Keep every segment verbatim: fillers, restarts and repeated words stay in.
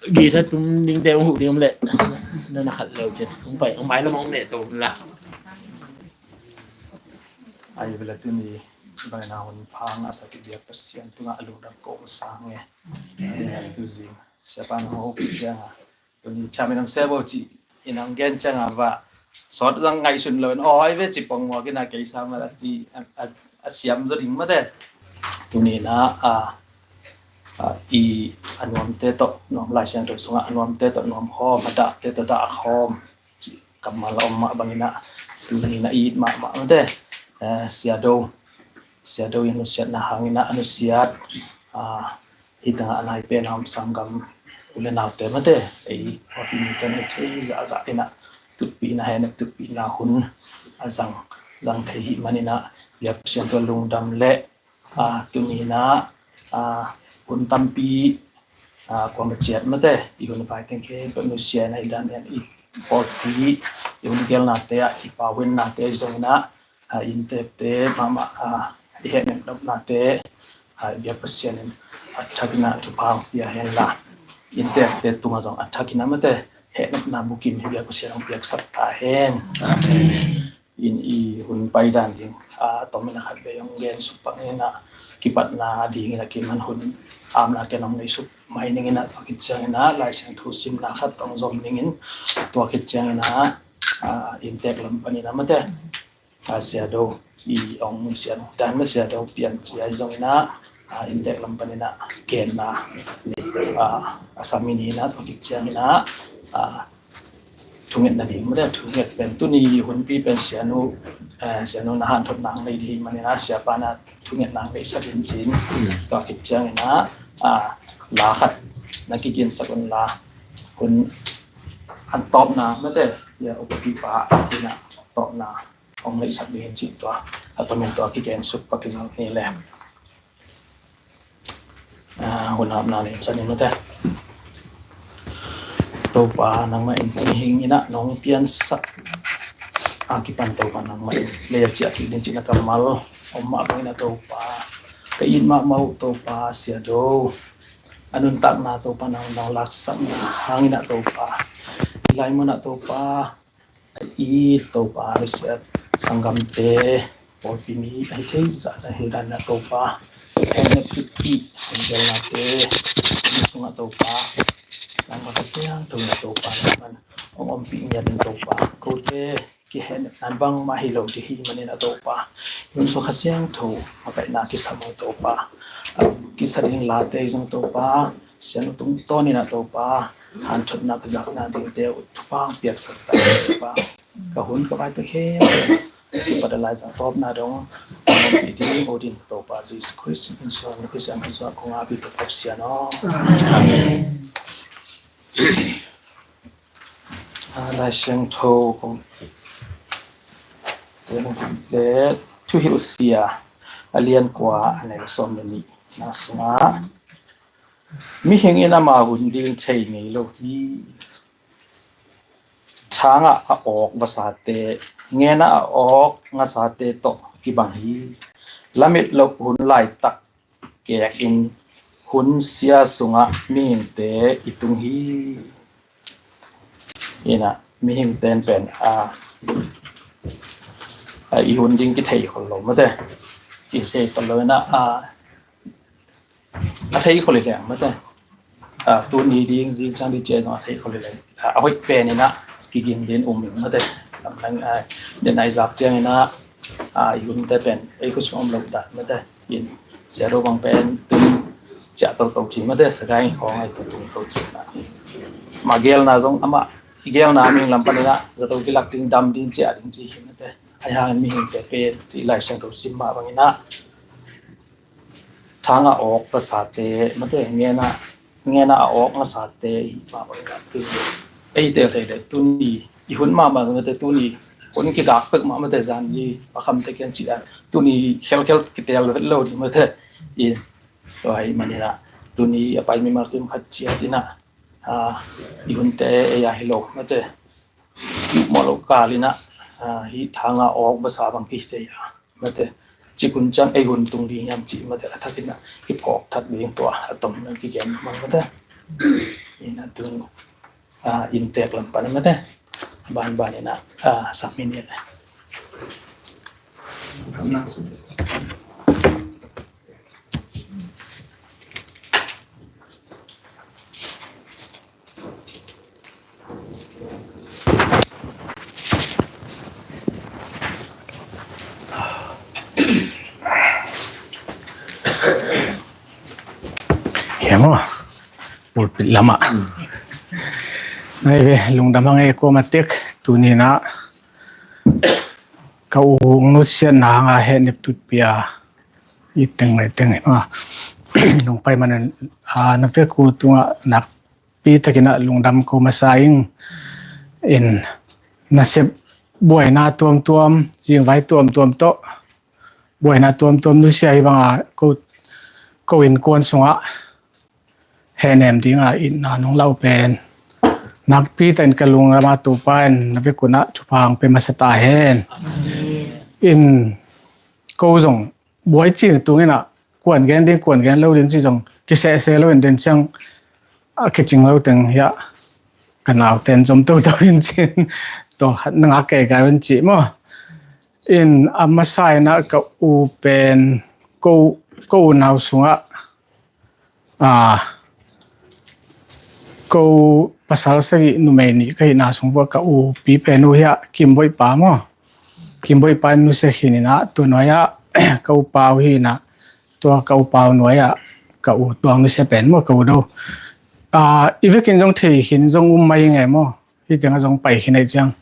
Gita tum dingte hong huh ding om leh, na na khat leu cin hong pai, hong mai lam hong neh to la. Ai vela tuni bangin a hun pha ngahsak i biak Pasian tungah a lungdam ko hong sang e. Tu zing siapa na hong huh ciang a, tuni chairman hong sia bo cih in hong gen ciang a va sawt zang ngaihsun lo in aw ai ve ci pongmawk in a kei sa mah a ci a, a, a siam zaw ding mate. Tuni na a, a, i a nuamte tawh nuam, Lai Siangtho sungah a nuamte tawh nuam khawm, a dahte tawh dah khawm cih kammal a om mah bangin a, tuni na i it mahmah mate. Eh, Siado, Siado in nusiatna hangin a, a nusiat, a, hi tangah a nai pen a om sanggam u le naute mate, ei Happy Meeting i thei zahzah in a, tutpihna, hehnep tutpihna hun a zang, zang thei hi manin a, biak Pasian tua lungdam le, a, tuni na, a, hun tampi, a, kuama ciat mate, i hun vai teng khempeuh nusia in a, i dan hian i pawlpi, i hun gelnate ah i pau hunnate zongin a, a, inntekte mahmah, a, i hehnep nopnate, a, i biak Pasian in a thakin a thupha hong pia hen la, inntekte tungah zong a thakin a mate, hehnepna bukim hi biak Pasian hong piaksak ta hen. Amen. In i hun paidan ding, a, tomin a khat vei hong gen suk pak in a, kipatna dingin a kiman hun amna ken hong nei suk mai ning in a, tua khit ciangin a Lai Siangtho simna khat hong zom ning in, tua khit ciangin a, a, inntek lam panin a mate, a, Siado i hong nusiat dan mah Siado piancia i zongin a, a, inntek lam panin a genna, a, a sam i ni in a, tua khit ciangin a, a, thungetna ding mate, thunget pen tuni hunpi pen Sianu, eh, Sianu na hanthotna hong nei ding hi manin a, siapa na thungetna hong neihsak in cin. Tua khit ciangin a, a, la khat na kiginsak un la, hun an tawpna mate, ya upapipa in a tawpna hong neihsak ding hi cih tua a tomin tua kigen suk pak i zang hi le. A, hun hapna ning san in mate. Topa nangmah in mihing in a nong piansak a kipan Topa nangmah in lei a ciah kik ding cihna kammal om mah bangin a Topa ka it mahmah uh Topa Siado a nuntakna Topa nang nong laksakna hangin a Topa i lai mun a Topa i Topa nusiat sanggamte pawlpi mi ahi thei zahzah hildan na Topa hehnep tutpih hong gelnate ni sungah Topa nangmah Kha Siangtho na Topa nangman hong ompih ngiat in Topa kote kihehnep nan bangmah hi lo ding hi manin a Topa hun sua Kha Siangtho makaihna kisam uh Topa kisa ding late zong Topa Sianu tungtawnin a Topa hanthotna ka zakna dingte uh thupha hong piaksak ta Topa ka hun ka vaite khempeuh kipat a laizang tawpna dong hong ompih ding uh ding Topa Jesu Khrist in suang na Khrist in suang kong a bi Topa Sian aw. Amen. A, Lai Siangtho kong le Thuhilhsia a lian kua a neu sawm le nih na sungah mihing in ama hun ding thei ngei lo hi. Thangah a awk vasate ngenah a awk ngasate tawh kibang hi. Lamit loh hun laitak kekin hun sia sungah mihingte i tung hi. Ina mihing ten pen a, a i hun ding kithei khol lo mate. Kithei khol lo ina a, a thei khol i leng mate. A, tuni ding zing ciang ding cia zong a thei khol i leng a, a hoih pen ina kiging din um mate. Lamlang a, den ai zak ciang ina a, i hun te pen ei khut sung om lo dan mate. In cia do bang pen tun cia toto ci mate sagai khong ai tutung to ci na. Ma gelna zong ama i gelna ming lam panina zato kilak ding dam ding cia ding ci hi mate. Ai hang mihing te pen ti Lai Siangtho sim ma bangina thanga awk pasate mate ngena ngena a awk ngasate i ma bangina tu ei tel thei le tuni i hun ma ma mate tuni hun kigak pek ma mate zan i pakam te kian ci a tuni khelkhel kitel lo di mate i to ai manina tuni a pai mi mar kim khat cia dina a i hun te ei a hi lo mate i mawh lo kalina a hi thanga awk basa bang ki te a mate ci kun ciang ei hun tung ding hiam ci mate a thakin a ki phawk thak ding tua a tom nang ki gen mang mate Ina tu, ah, inntek lam pan mate. Banban ina, ah, sam in ina. Hiam aw, pulpit lamah. Ngai ve, lungdam hang e, kuama tek, tuni ina ka u nusiatna hanga hehnep tutpih a i teng ngai teng, ah, nong pai manin, ah, na vek uh tungah nakpi takin ah lungdam ko masa ing. In nasep buaina tuamtuam, zingvai tuamtuam tawh buaina tuamtuam nusia hi banga ko, ko innkuan sungah hehnem dinga itna nong lau pen nakpi takin ka lungdam a, Topa in na vek un ah thupha hong pia masa ta hen. In ko zong buai cing tung ina, kuan gen ding, kuan gen lo ding ci zong kisehseh lo in, den ciang a kicing lo teng hiah ka nauten zom toto in cin, tawh khat na ngak kei kai un ci maw. In a masa ina ka u pen ko, ko unau sungah, ah, ko pasal sagih numei nih ka hihna sung vua ka upi pen uh hiah Kimboih pa maw. Kimboih pa in nusia khin ina, tua nuai-ah ka upa uh hi ina, tua ka upa uh nuai-ah ka u tuang nusia pen maw, ka u do. Ah, i vekin zong thei khin zong um mai nge maw. Hih tengah zong pai khin ei ciang.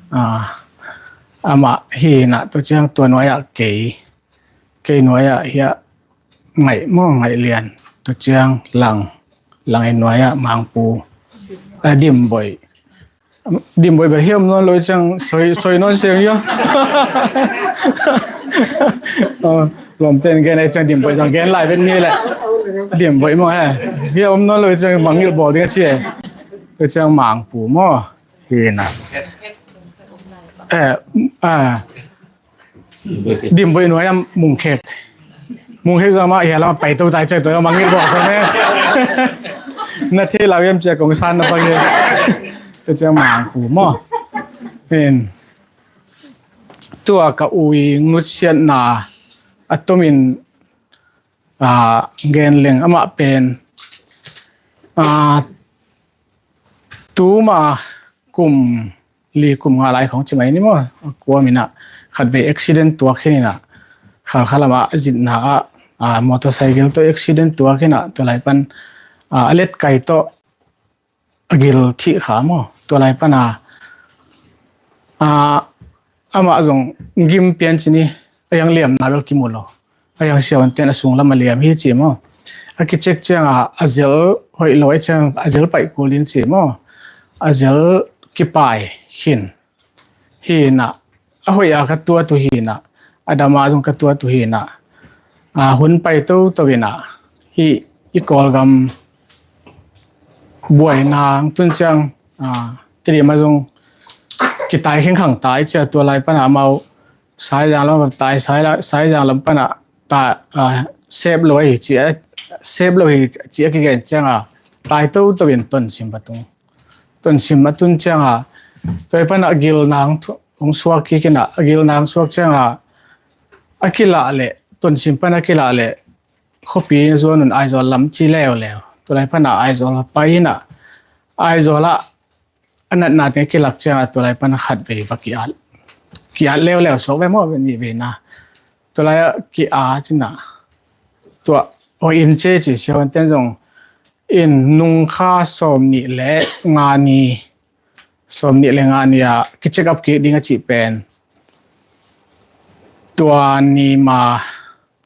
Ah, amah hi ina, tua ciang tua nuai-ah kei, kei nuai-ah hiah Ngaih maw, Ngaih Lian, tua ciang Lang, Lang i nuai-ah Mangpu, a, Dimboih. Dimboih bel hiah om nawn lo i ciang soi, soi nawn siang ia. Oh, lawmte in gen ei ciang Dimboih zong gen lai vet ni leh. Dimboih maw he. Hiah om nawn lo i ciang mangngilh bawl ding a ci e. Tua ciang Mangpu maw. Hi na. Eh, ah. Dimboih nuai-ah Mungkhek. Mungkhek zong mah hiah lamah pai to tai ciang tua mangngilh bawl sawm e. Na thei lau hiam cia kong san na pang e. Tua ciang Mangpu maw. In. Tua ka u i nusiatna a tomin, ah, gen leng amah pen, ah, tuma kum li kum nga lai khong ci mai ni maw. Kuam ina khatvei accident tuak khin ina, Khalkha lamah zitna ah, ah, motorcycle tawh accident tuak ina, tua lai pan, ah, a letkai tawh a gil thih kha maw. Tua lai pana, ah, amah zong gim pian ci ni, a hiang liamna bel kimu lo. A hiang siavuanten a sung lam a liam hi ci maw. A kicek cianga a zel hoih lo, a ciang a zel paih kul ding ci maw. A zel kipai khin. Hi na, a hoih a ka tuat uh hi na, a dam a zong ka tuat uh hi na. A hun pai toto ina, hi i Kawlgam buaina hong tun ciang, a, Tedim a zong kitai khengkhang tai cia, tua lai pana amau Saizang lam tai, Sai la-, Saizang lam pana ta, a, sep lo hi cia, sep lo hi cia kigen cianga tai toto in Tonsim a tung. Tonsim a tun cianga, tua pana gilna hong thu-, hong suak kik ina, a gilna hong suak cianga, a kilah leh, Tonsim pana kilah leh, khuapi zuan un Aizawl lam ci leuleu. Tua lai pana Aizawl a pai ina, Aizawl ah a natna teng kilak cianga, tua lai pana khatvei va ki-at. Ki-at leuleu suak ve maw, ve ni ve na. Tua lai ah ki-at ina. Tua, o in ce ci siavuanten zong in nungkha sawm nih le nga ni, sawm nih le nga ni a kicheck up kik ding a cih pen. Tua ni ma,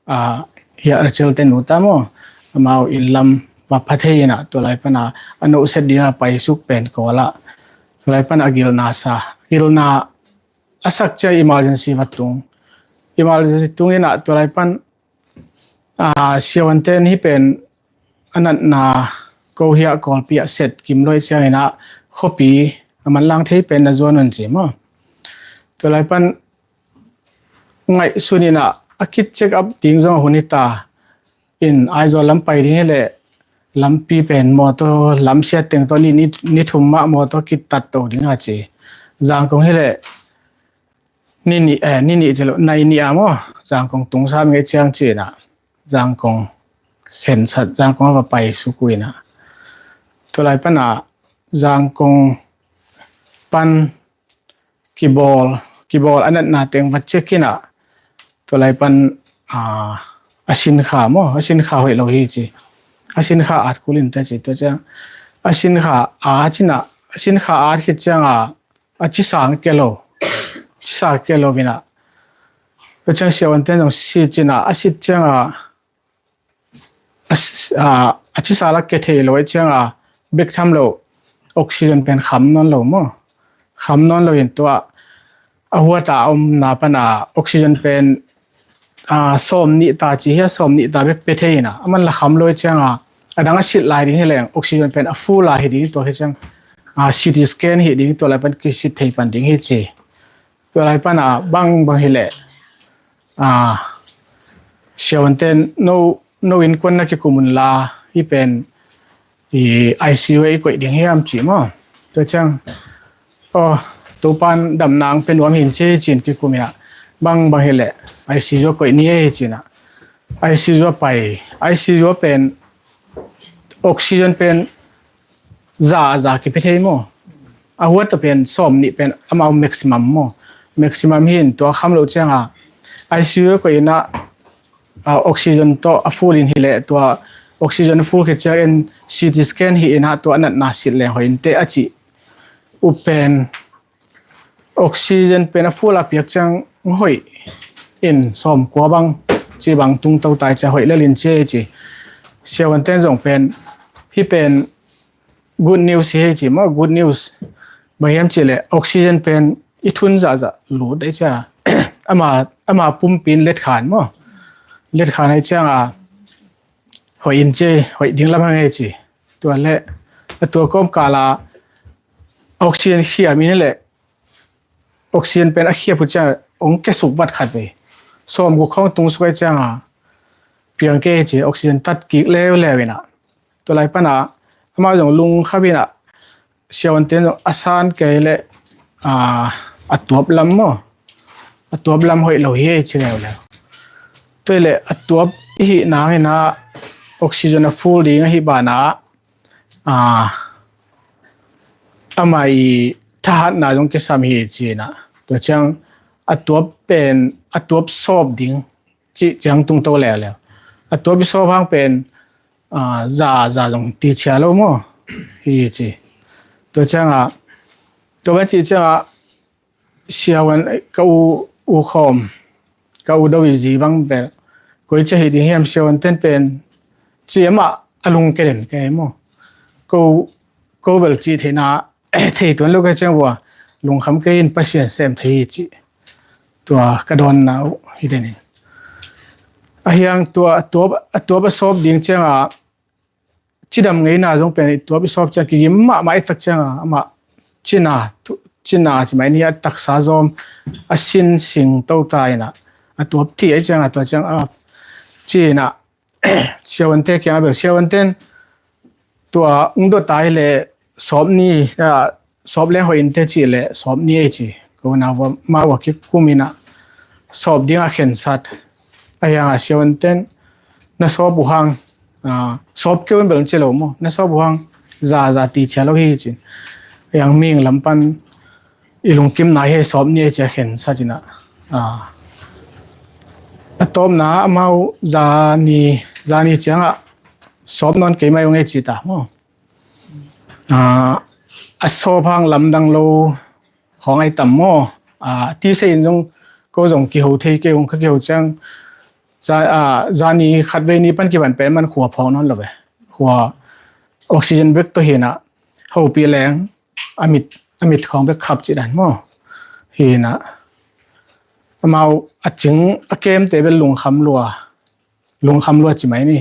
a, hiah Rachel te nu ta maw, amau inn lam va pha thei ina, tua lai pana a nohset dinga paisuk pen Kawl ah. Tua lai pana a gilna sa. Gilna a sak cia emergency va tung. Emergency tung ina, tua lai pan, a, siavuanten hi pen a natna ko hiah Kawlpi ah set kim lo i ciang ina khuapi a manlang thei pen na zuan un ci maw. Tua lai pan ngaihsun ina a kit check up ding zong a hun hi ta in Aizawl lam pai ding hi leh lampi pen mawtaw lamsiat teng tawh ni, ni, ni thum mah mawtaw kitat to ding a ci. Zangkong hi leh ni nih, eh, ni nih ci lo, nai nih a maw, Zangkong tung sam ngei ciang ci-in ah Zangkong khensat, Zangkong a va pai suk uh in ah, tua lai pan ah Zangkong pan kibawl, kibawl a natna teng va check in ah, tua lai pan, ah, a sinkha maw, a sinkha hoih lo hi ci. A sinkha at kul in teh ci, tua ciang a sinkha at in ah, a sinkha at khit ciang ah, a cisang kia lo, cisang kia lo in ah, tua ciang siavuante'n zong sit in ah, a sit ciang ah, a s-, a, a cisa la kia thei lo ahih ciang a, bek tham lo, oxygen pen kham nawn lo maw. Kham nawn lo in tua, a huat a omna pan a oxygen pen, a, sawm nih ta ci hi a, sawm nih ta bek pia thei in a, a man la kham lo ahih ciang a, a dang a sit lai ding hi leng, oxygen pen a full a hi ding tua hi ciang, a, C T scan hi ding tua lai pan kisit thei pan ding hi ci. Tua lai pan a bang bang hi leh, a, siavuante'n no, no innkuan na kikum un la, hih pen i I C U ah i koih ding hiam ci maw. Tua ciang, aw, Topa'n damna hong pia nuam hi in ci ci-in kikum in a, bang bang hi leh I C U ah koih ni ei ci-in a, I C U ah pai, I C U ah pen oxygen pen za, za kipia thei maw. A huat tawh pen sawm nih pen amau maximum maw. Maximum hi in tua kham lo ciang a, I C U ah koih in a, a, oxygen tawh a full in hi leh tua oxygen full khit ciang in C T scan hi in a tua a natna sit leng hoih in teh a ci. U pen oxygen pen a full a piak ciang hoih in sawm kua bang ci bang tung to ta ahih ciang hoih lel in ci ei ci. Siavuante'n zong pen, hih pen good news hi ei ci maw, good news. Bang hiam cih leh oxygen pen i thun zahzah lut ahih ciang a, ama, ama pumpi in letkhan maw. Letkhan ahih ciang a hoih in ci ei, hoih ding lam hang ei ci. Tua leh, a tua kawmkal a oxygen khiam in hi leh, oxygen pen a khiap uh ciang hong kia suk vat khat vei. Sawm guk khawng tung suk ahih ciang a, piang kei ci, oxygen tat kik leuleu in a. Tua lai pan a, amau zong lungkham in a, siavuante'n zong a san kei leh, a, a tuap lam maw. A tuap lam hoih lo hi ei ci leuleu. Tua hi leh a tuap i hih nang in a, oxygen a full ding ahih ban a, a, amah i thahatna zong kisam hi ci in a. Tua ciang a tuap pen, a tuap sawp ding cih ciang tung to leuleu. A tuap i sawp hang pen, a, za, za zong ti cia lo maw. Hi ci. Tua ciang a, tua ban cih ciang a, siavuan, ka u, u khawm, ka u do i zi bang bel, koi cia hi ding hiam siavuante'n pen, ci amah a lungke den kei maw. Ko, ko bel ci theihna, thei tuan lo ka ciang vua, lungkham kei in Pasian sem thei hi ci. Tua ka dawnna uh hi den in. A hiang tua, a tuap, a tuap a sawp ding ciang a, cidam ngeina zong pen i tuap i sawp ciang kigim mahmah i tak ciang a, amah cina, tu-, cina ci mai ni a taksa zawm, a sin sing to ta in a, a tuap ti ahih ciang a, tua ciang a, ci in a, siavuante kiang a bel, siavuante'n tua ung dot ai leh sawp ni, a, sawp leng hoih in teh cih leh sawp ni ei ci. Ko na vua, ma vua kikum in a sawp ding a khensat. A hiang a siavuante'n na sawp uh hang, a, sawp kei un bel ci lo maw. Na sawp uh hang za, za ti cia lo hi ci. A hiang mihing lam pan i lungkimna hi sawp ni ei ci a khensat in a. A, a tawpna amau za ni, za ni ciang a sawp nawn kei mai ung ei ci ta maw. A, a sawp hang lamdang lo khawng ai tam maw. A, ti se in zong ko zong kiho thei kei ung ka kiho ciang. Za, a, za ni khat vei ni pan kiban pen man khua phawk nawn lo ve. Khua oxygen bek tawh hi in a, hopih leng a mit, a mit khawng bek khap ci dan maw. Hi in a, amau a cing a kemte bel lungkham lua. Lungkham lua ci mai ni.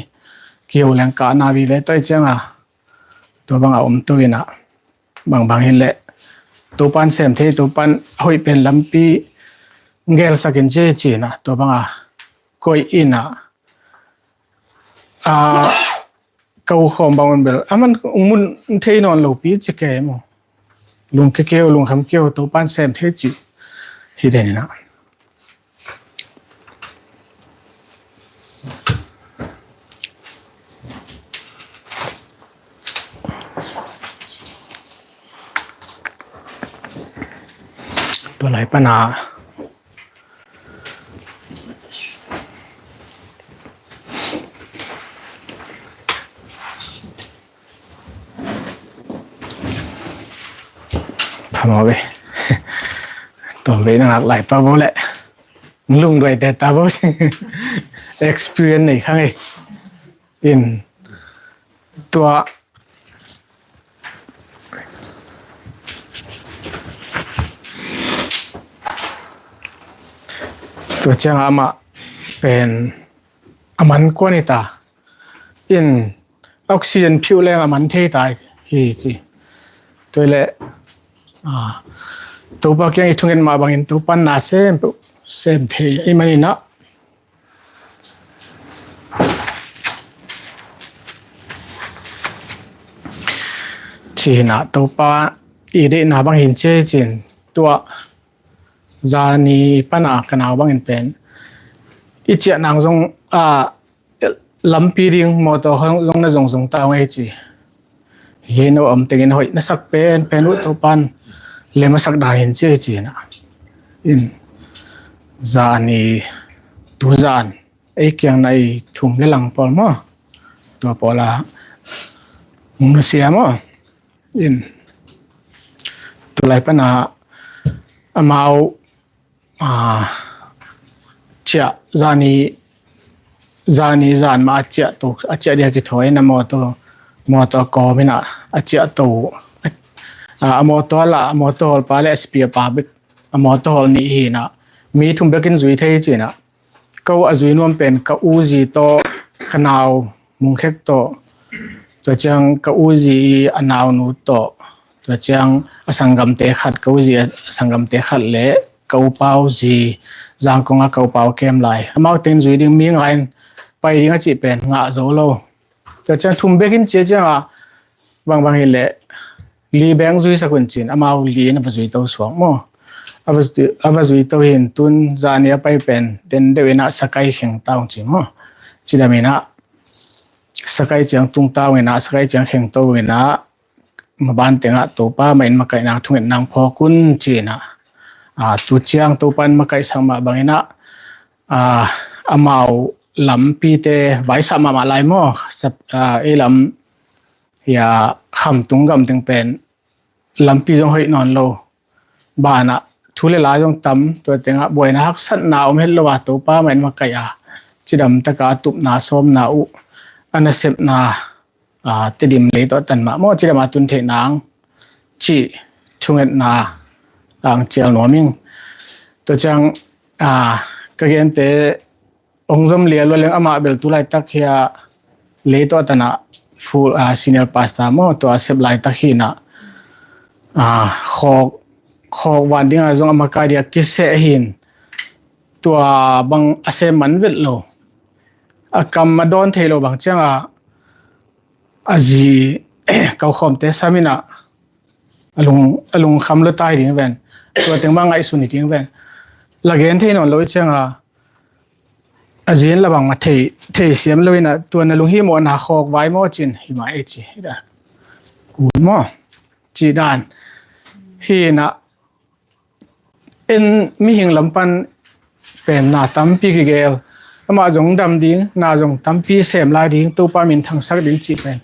Kiho leng kahna vive tawh ahih ciang a, tua bang a om to in a, bang bang hi leh Topa'n sem thei, Topa'n a hoih pen lampi gelsak in ci ci in a, tua bang a koih in a, a, tokhawm bang un bel a man mun thei nawn lopi ci kei maw. Lungkia keu, lungkham keu, Topan sem thei ci hi den inah. Tua lai pana Phamawh ve. Tua ve na ngak lai pa bo le. Lungduai te ta bo. Experience nei kha ngei. In tua tua ciang amah pen a man kuan hi ta. In oxygen phiuh leng a man thei ta hi ci. Tua le Topa kiang i thunget mah bangin Topan na sem sem thei i maninah. Ci hinah Topa i deihna bang hin cia i cin tua zani pana ka nau bangin pen i ciah nang zong a lampi ding mawtaw zong na zong zong ta hong ei ci. Hi no om tengin hoih na sak pen pen uh Topan lem a sak dan hin cia i cina. In zani tuzan ei kiang na i thum le lang pawl maw. Tua pawla hong nusia maw. In tulai pana amau ciah zani zani zan ma a ciah tuk a ciah dia kithawi na mawtaw mawtaw kawm ina a ciah to a mawtaw la a mawtaw hol pa le a spia pa bek a mawtaw hol nih hi ina mi thum bekin zui thei cina. Ko a zui nuam pen ka uzi tawh ka nau mungkhek tawh tua ciang ka uzi i a naunu tawh tua ciang a sanggamte khat ka uzi a sanggamte khat le ka upau zi Zangkong a ka upau kem lai amau teng zui ding mi ngain pai ding a cih pen ngah zo lo. Tua ciang thum bekin cia cianga bangbang hi leh li beng zui sakun cin amau li in a va zui to suak maw. A va zui to hin tun zani a pai pen den deuh inah sakai kheng taung cin maw. Cidam inah sakai ciang tung taung inah sakai ciang kheng to inah maban tengah Topa ma in makaih nang thunget nang phawk un ci inah. Tu ciang Topa in makaihsak mah bang inah amau lampite vaisah mahmah lai maw. Ei lam hia khamtung gam teng pen lampi zong hoih nawn lo. Banah thu le la zong tam tua tengah buaina haksatna om het lo a Topa ma in makaih a cidam taka a tupna sawmna uh a nasepna Tedim lei tawh tan mah maw cidam a tun theih nang cih thungetna ang cial nuam ing. Tua ciang ka gente ong zom lia lua leng amah bel tu laitak hia lei tawh tanah full senior pastor maw tua sep laitak hinah khawk khawk van dingah zong a makai dia kiseh hin tua bang a sem man vet lo. A kam a dawn thei lo bang ciangah a zi kaukhawmte saminah a lung a lungkham lo tai ding ven. Tua teng bang ngaihsun hi ding ven. La gen thei nawn lo i cianga a zin la bang a thei thei siam lo inah tua na lunghimawhna khawk vai maw cin hi mah ei ci hi da. Kun maw ci dan hinah en mihing lam pan pen na tampi kigel amah zong dam ding na zong tampi sem lai ding Topa min thangsak ding cih pen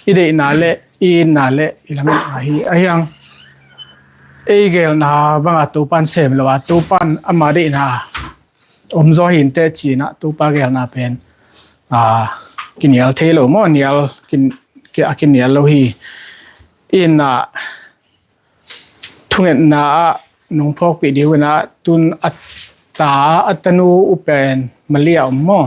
i deihna le i itna le i lametna hi a hiang. Ei gelna banga Topan sem lo a Topan ama deihna om zaw hinteh cinah Topa gelna pen kinial thei lo maw nial a kinial lo hi. Inah thungetna ah nong phawkpih ding uh inah tun a ta a tanu uh pen Mali a om maw.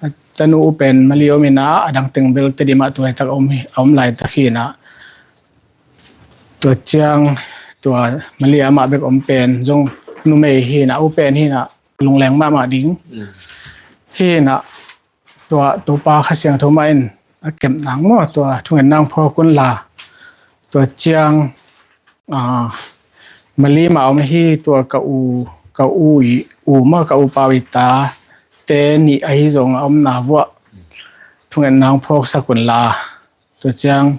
A tanu uh pen Mali om inah a dang teng bel Tedim ah tu laitak a om laitak hinah tua ciang tua Mali a mah bek om pen zong numei hinah uh pen hinah lungleng mahmah ding hinah tua Topa Kha Siangtho mah in a kep nang maw, tua thungetna hong phawk un la. Tua ciang, ah, Malim ah om hi, tua ka u, ka u i, u maw, ka u pau i ta te nih ahi zong a omna vuah thungetna hong phawksak un la. Tua ciang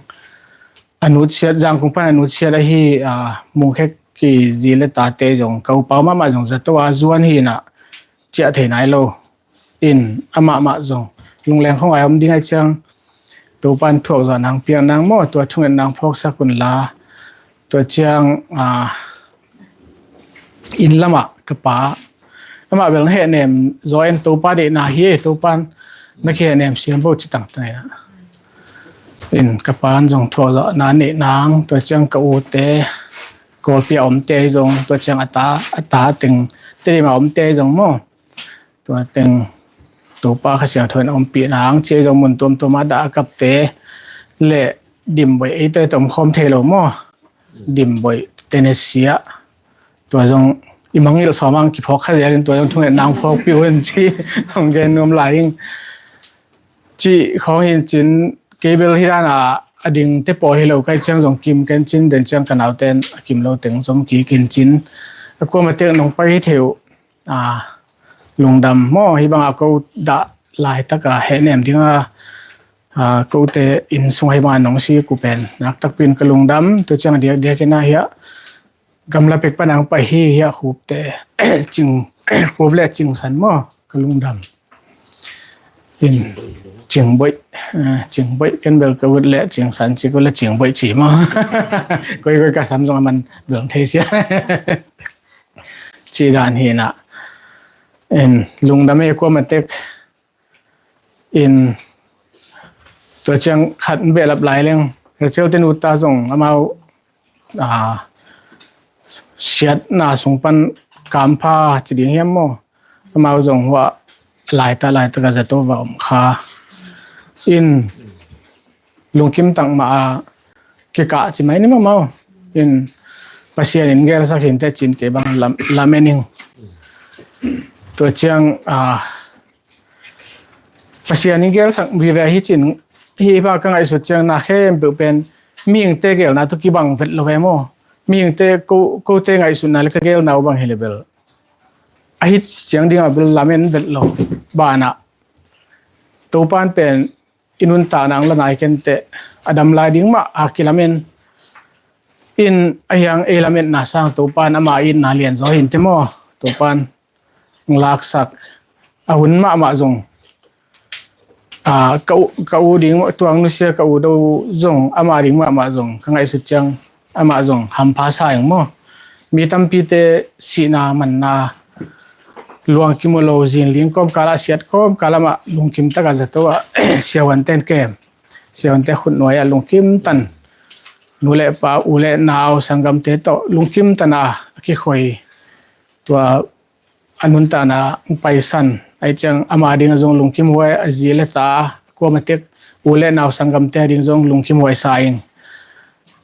a nutsiat, Zangkong pan a nutsiat ahi, ah, Mungkhek i zi le tate zong ka u pau mahmah zong zato a zuan hi in ah ciah thei nai lo. In amah mah zong lungleng khong ai om ding ai ciang Topan thuak zawh nang piak nang maw, tua thungetna hong phawksak un la. Tua ciang, ah, inn lamah ka pa, amah bel na hehnem zaw in, Topa deihna hi ei, Topan na kihehnem siam vo ci tangtang in ah. In ka pan zong thuak zawh na neih nang, tua ciang ka ute Kawlpi a omte ahi zong, tua ciang a ta, a ta teng Tedim a omte ahi zong maw, tua teng Topa Kha Siangtho in a ompih nang ci ei zong, mun tuamtuam ah dah a kapte le Dimboih, eite tawh om khawm thei lo maw, Dimboih, Tennessee ah, tua zong i mangngilh sawm ang kiphawk kha zel in, tua zong thungetna hong phawkpih un ci hong gen nuam lai ing. Cih khawng hi in cin, kei bel hi dan a, a dingte pawl hi lo ka hih ciang zong kim ken cin, den ciang ka nauten a kim lo teng zom kik in cin, a kuamah tek nong pai hi thei uh, ah, lungdam maw, hih bangah ko dah laitak a hehnem ding a, ah, kote inn sungah hih bangah nong si uh pen nakpi takin ka lungdam. Tua ciang diakdiak in ah hiah gamla pek pan hong pai hi, hiah Khupte, Cing, Khup le Cingsan maw, ka lungdam. In Cingboih, ah, Cingboih, ken bel ka ut leh Cingsan ci, ka ut leh Cingboih ci maw. Koikoi ka sam zong a man bel thei sia. Ci dan hi in ah. In lungdam ei, kuamah tek. In tua ciang khat behlap lai leng, Rachel te nu ta zong amau, ah, siatna sung pan kampha ci ding hiam maw, amau zong hua laitak laitak a zato va om kha. In lungkim tak mah a kikah ci mai ni maw, amau in Pasian in gelsak hi inteh cin, kei bang lam, lamen ing. Tua ciang, ah, Pasian in gelsak vive hi cin, hih bang ka ngaihsut ciang na khempeuh pen mihingte gelna tawh kibang vet lo ve maw. Mihingte ko, kote ngaihsutna le ka gelna uh bang hi le bel, ahi ciang dingah bel lamen vet lo. Banah Topan pen i nuntakna hong la nai kenteh, a dam lai ding mah a kilamen. In a hiang ei lametna sang Topan ama itna lian zaw hi inteh maw. Topan hong laksak a hun mahmah zong, ah, ka u, ka u ding, tuang nusia ka u do zong, ama ding mahmah zong ka ngaihsut ciang amah zong hampha sa ing maw. Mi tampite sihna manna luang kimu lo, zinling kawmkal ah, siat kawmkal ah amah lungkim tak a zato ah, siavuante'n kem, siavuante khutnuai ah lungkim tan, nu le pa, u le nau, sanggamte tawh lungkim tan a, a kikhoi, tua a nuntakna hong paisan, ahi ciang ama ding a zong lungkimhuai, a zi le ta, kuamah tek u le nau sanggamte a ding zong lungkimhuai sa ing.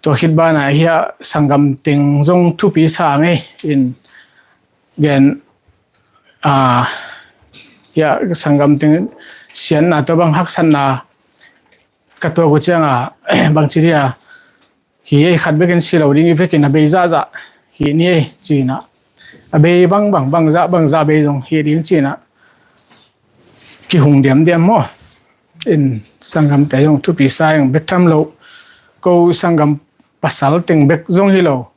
Tua khit banah hiah sanggam teng zong thupi sa ngei in gen, ah, hiah sanggam teng siatna tawh bang haksatna ka tuak uh ciangah, bangci dia, hi ei, khat bekin si lo ding, i vekin a bei zahzah hi ni ei, ci-in ah, a bei bangbang, bangzah bangzah bei zong hi ding, ci-in ah kihung diamdiam maw. In sanggamte zong thupi sa ing, bek tham lo, ko sanggam pasal teng bek zong hi lo,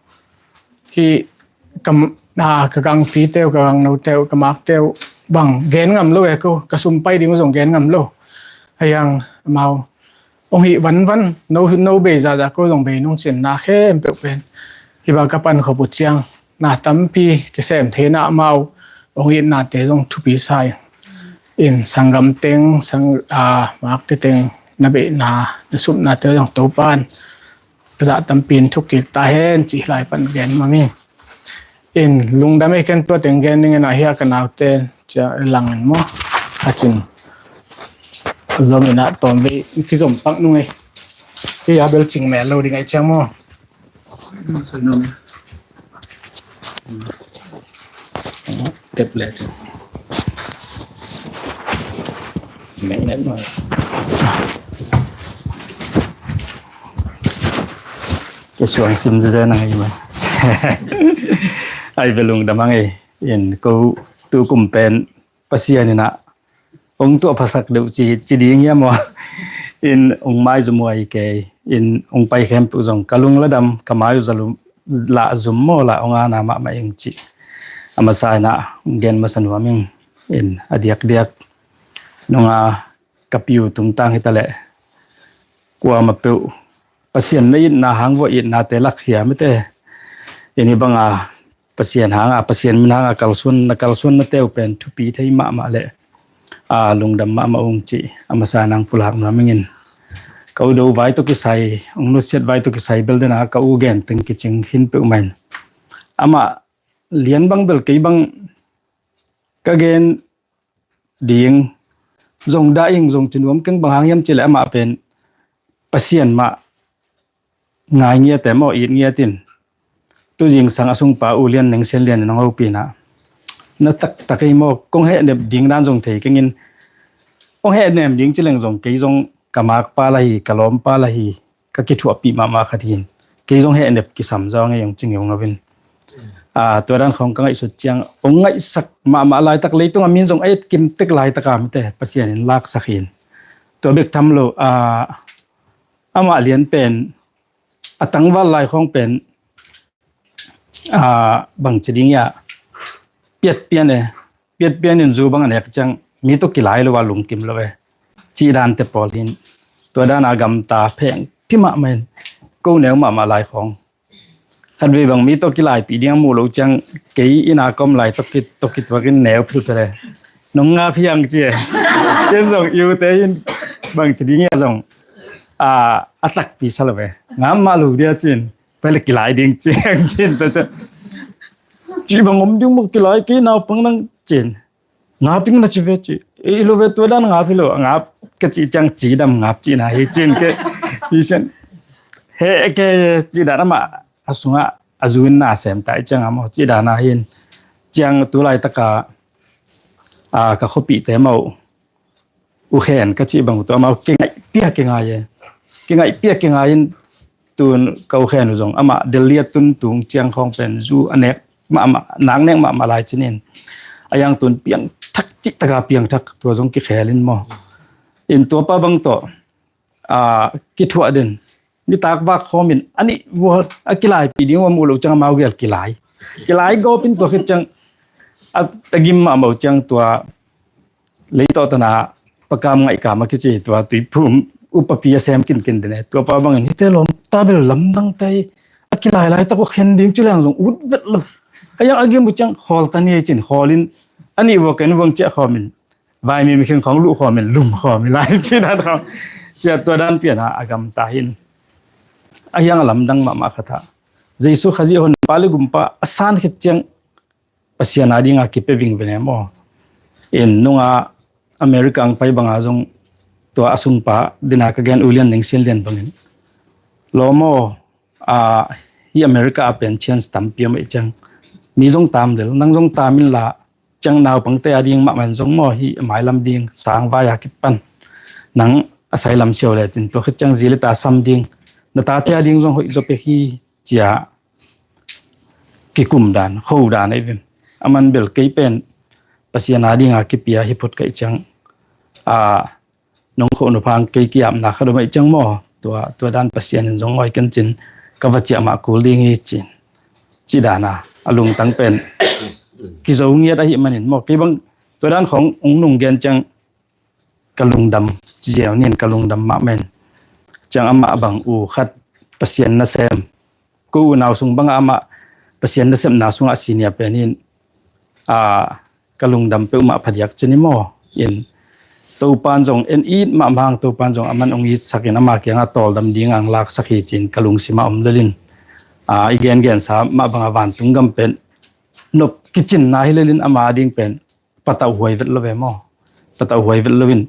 hih ka, ah, ka gangpite uh, ka gangnote uh, ka makte uh bang gen ngam lo e, ko ka sum pai ding uh zong gen ngam lo. A hiang amau hong hih vanvan, no, no bei zahzah, ko zong bei nung, ci-in na khempeuh pen hih bang ka pankhop uh ciang na tampi kisem thei in ah, amau hong itnate zong thupi sa ing. In sanggam teng, sang, ah, makte teng na beihna, na supnate zong Topan ka zah tampi in thuk kik ta hen, cih lai pan gen mah ing. In lungdam ei, ken tua teng gen ning in ah, hiah ka nauten ciang lang in maw, a cin zom in ah tawmvei kizom pak nung ei. Hiah bel cing mel lo ding ahi ciang maw. Tep le. Magnet maw. Ka suang sim zia nang ei ma. Ai ve lungdam ang ei. In ko tu kum pen Pasian in ah hong tuah phasak deuh ci, ci ding hiam aw. In hong maizum uh ahi kei. In hong pai khempeuh zong ka lung la dam, ka mai uh za lum, lah zum maw, lah hong ana mahmah ing ci. A masa in ah hong gen masa nuam ing. In a diakdiak nunga ka piu tungtang hita leh kuamah peuh Pasian na itna hang vua itnate lakkhia mite. In hih banga Pasian hanga, Pasian min hanga kalsuan, na kalsuannate uh pen thupi thei mahmah leh a lungdam mahmah ung ci. A masa nang pulak nuam ingin. Ka u do vai tawh kisai, hong nusiat vai tawh kisai bel dena ka u gen teng kicing khin peuhmah in. Amah lian bang bel kei bang ka gen ding zong dah ing, zong ci nuam keng, bang hang hiam ci leh amah pen Pasian mah ngai ngiat e maw, it ngiat in. Tu zingsang a sungpa U Lian Neng Sian Lian in hong hopih in ah, na taktak ei maw, kong hehnep ding dan zong thei keng in, kong hehnem ding ci leng zong kei zong ka makpa la hi, ka lawmpa la hi, ka kithuahpih mahmah khat hi in. Kei zong hehnep kisam zaw ngei hong ci ngeu ngau in. Ah, tua dan khawng ka ngaihsut ciang, hong ngaihsak mahmah laitak, leitungah min zong a et kim tek laitak a mite Pasian in laksak hi in. Tua bek tham lo, ah, amah lian pen, a tangval lai khawng pen, ah, bang ci ding ia, piatpian e, piatpian in zu bang a nek ciang mi tawh kilai lo a lungkim lo e, cih dante pawl hi in. Tua dan a gamta pheng phi mahmah in, ko neu mahmah lai khawng. Khatvei bang mi tawh kilaipih ding a muh loh ciang, kei inn a ka om lai tawh ki, tawh kituak in neu philphil e. Nong ngap hiang ci e. Ken zong i ute in bang ci ding ia zong, ah, a takpi sa lo e. Ngap mah lo dia ci in. Pai leh kilai ding ci hiang ci in. Tua, tua. Ci bang om ding maw, kilai kei naupang nang ci in. Ngap ing na ci ve ci. I lo ve, tua dan ngap hi lo, ngap ka cih ciang cidam ngap cihna hi ci in ke. Hi ci in. He ke cih dan amah a sungah a zu in na sem ta i ciang a maw, cih dan a hi in. Ciang tu laitak a, a, ka khuapihte maw, u khen ka cih bang uh tua maw, kingaih piak kingai e. Kingaih piak kingai in, tun ka u khen uh zong amah Delhi a tun tung ciang khawng pen zu a nek mahmah, nak nek mahmah lai ci in. A yang tun piangthak cih taka piangthak, tua zong kikhel in maw. In tuapa bang tawh, ah, kithuah den. Nitak vak khawm in, a nih vua a kilaipih ding uh a muh loh ciang amau gel kilai. Kilai gawp in tua khit ciang, a, a gim mahmah uh ciang tua, leitawh tana pakam ngaihkam a kici tua tuiphum upapi a sem kinkin den e. Tuapa bangin hihte lawmta bel lamdangte hi, a kilailai tak uh khen ding ci leng zong ut vet lo. A yang a gim uh ciang khawl ta ni ci in khawl in, a nih vua ken vua ciah khawm in, vaimi mikhing khawng luh khawm in lum khawm in lai ci dan khawng. Ciah tua dan pian a, a gamta hi in. A yang a lamdang mahmah khat a, Jesu Khazih honpa le gumpa a san khit ciang Pasian a dinga kipia vingveng e maw. In nunga America ang pai banga zong tua a sungpa dina ka gen U Lian Neng Sian Lian bangin, lawm aw, a, hi America a pen chance tampi om ei ciang, mi zong tam lel, nang zong tam in la, ciang naupangte a ding mahmah in zong maw, hi a mailam ding sang vai a kipan nang a sailam siau le tin, tua khit ciang zi le ta sam ding, na tate a ding zong hoih zaw pek hi, cia kikum dan, kho dan ei vim. A man bel kei pen Pasian a dinga kipia hi phot ka i ciang, a, nong kho nuphang kei kiapna kha dom ei ciang maw, tua, tua dan Pasian in zong oi ken cin, ka va ciah mah kul ding hi cin. Ci dan a, a lungtang pen kizo ngiat ahi manin maw, kei bang tua dan khawng hong nung gen ciang, ka lungdam ci ziau nin, ka lungdam mahmah in. Ciang amah bang u khat Pasian nasem, ko unau sung bangah amah Pasian nasepna sungah senior pen in, a, ka lungdam peuhmah phadiak ci ni maw. In Topan zong en it mahmah hang, Topan zong aman hong itsak in ama kiangah tawldam ding ang laksak hi cin ka lungsimah om lelin, a, i gengensa mah bangah vantung gam pen nop kicinna hi lelin ama ding pen patauh huai vet lo ve maw? Patauh huai vet loin